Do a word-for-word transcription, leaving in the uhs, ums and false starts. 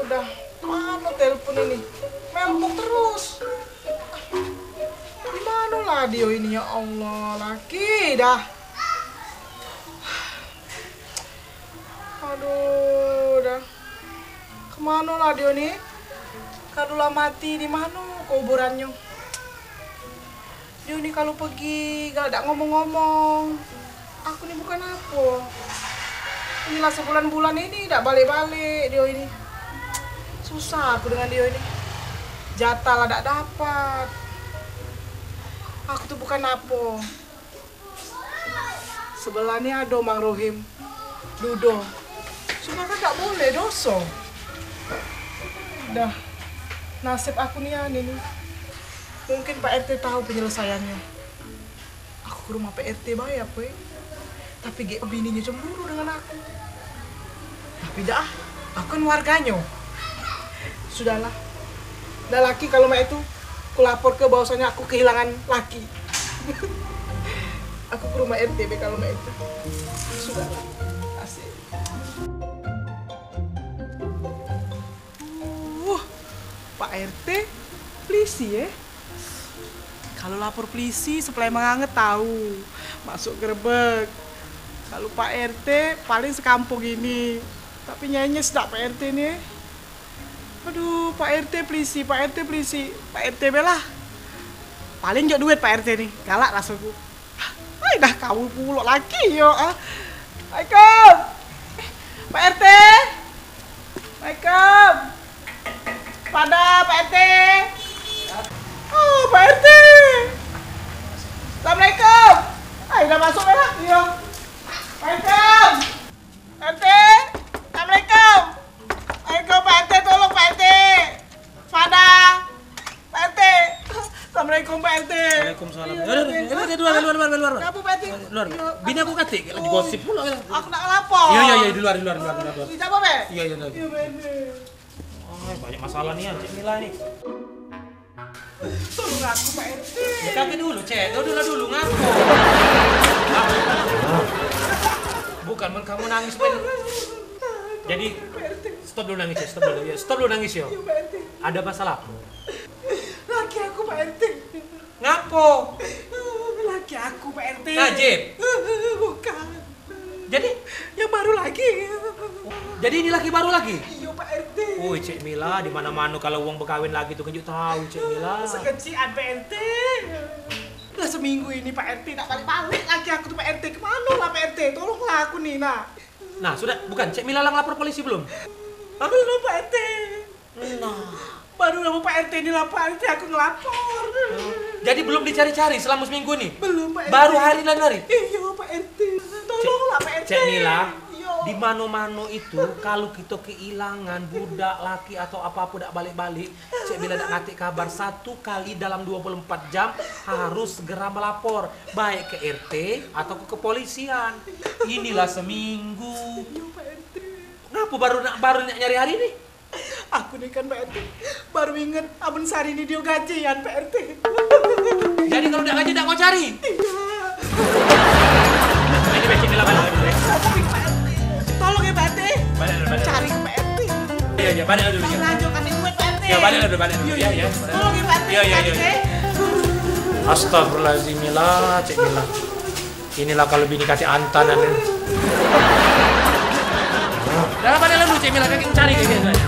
Dah, mano telepon ini? Mempok terus. Di mano lah dio ini, ya Allah, laki dah. Aduh, dah. Kemano lah dio ni? Kalu lah mati, di mano kuburannyo? Dio ni kalu pegi, galak dak ngomong-ngomong. Aku ni bukan apo. Inilah sebulan-bulan ini dak balek-balek dio ini. Susah aku dengan dio ini. Jatah lah dak dapat. Aku tu bukan apo. Sebelah ni ado Mang Rohim, Dudo. Cuma kan dak boleh, doso. Dah, nasib aku nian ini. Mungkin Pak R T tahu penyelesaiannya. Aku ke rumah Pak R T bae apo, eh. Tapi gek bininyo cemburu dengan aku. Tapi dah, aku kan warganyo. Sudahlah. Dah laki kalu mak itu, ku lapor ke bahwasanya aku kehilangan laki. Aku ke rumah R T be kalu mak itu. Sudahlah. Asik. Uh, Pak R T, polisi, eh. Kalu lapor polisi, sebelah manganget tahu. Masuk gerebek. Kalu Pak R T, paling sekampung ini. Tapi nyenyes dak Pak R T ni, eh. Aduh, Pak R T polisi, Pak R T polisi. Pak R T be lah. Paling jok duit Pak R T ni. Galak rasoku. Ai, dah kaul pulo laki yo, ah. Assalamualaikum. Eh, Pak R T. Assalamualaikum. Pada, Pak R T. Oh, Pak R T. Assalamualaikum. Ai, dah masuk be lah. Iyo. Assalamualaikum. Pak R T. Assalamualaikum. Assalamualaikum, Pak R T, tolong, Pak R T. Pada. Pak R T. Assalamualaikum, Pak R T. Waalaikumsalam. Iyo, Pak R T. Udah, udah, udah, luar, luar, luar, luar. Ngapo, Pak R T? Luar. Iyo. Bini aku katik, lagi gosip pulo. Aku nak lapor. Iyo, iyo, iyo, di luar, di luar, di luar, di luar. Di luar. Iyo, iyo, iyo. Iyo, Pak R T. Oh, banyak masalah ni, Cek Mila ni. Tolong aku, Pak R T. Ya, tapi dulu, Cek. Dulu lah dulu, ngapo? Bukan, men kamu nangis, men. Jadi, stop dulu nangis, Cek. Stop dulu, ya. Stop dulu nangis, yo. Iyo, Pak R T. Ada masalah apa? Laki aku, Pak R T. Ngapo? Laki aku, Pak R T. Najib. Bukan. Jadi? Yang baru lagi. Jadi ini laki baru lagi? Iyo, Pak R T. Woi, Cek Mila, di mana-mana kalau wong bekawin lagi tu kan juk tahu, Cek Mila. Sekecian, Pak R T. Lah seminggu ini, Pak R T, tak balik-balik laki aku tu, Pak R T. Kemano lah, Pak R T? Tolonglah aku ni, nak. Nah, sudah, bukan, Cek Mila lah ngelapor polisi belum? Belum, Pak R T. Nah. Baru lama Pak R T ini lapor, Pak R T aku ngelapor. Jadi belum dicari-cari selama seminggu ni? Belum, Pak R T. Baru hari lan hari? Iyo, Pak R T. Tolonglah, Pak R T. Cek Mila, iyo, di mano-mano itu, kalu kito kehilangan budak, laki, atau apa-apa dak balik-balik, Cek Mila dak ngatik kabar satu kali dalam dua puluh empat jam, harus segera melapor, baik ke R T atau ke kepolisian. Inilah seminggu. Iyo, Pak R T. Ngapo baru nak, baru nak nyari hari ni? Aku ni kan, Pak R T, baru inget amen sehari ni dio gajian, Pak R T. Jadi kalu dak gaji dak kau cari? Iyo. Ini becek ni lah, balik dulu, ya. Tolong ya, Pak R T. Balik dulu, balik. Cari ke Pak R T. Iya, iya, balik dulu, ya. Belanjo kasih duit, Pak R T. Ya, balik dulu, balik dulu. Iya, iya. Tolong ya, Pak R T. Iya, iya, iya, iya. Astagfirullahaladzim, Mila, Cek Mila. Inilah kalu bini katik antanan ni. Dah, balik lalu, Cek Mila, kaki cari, kaki cari.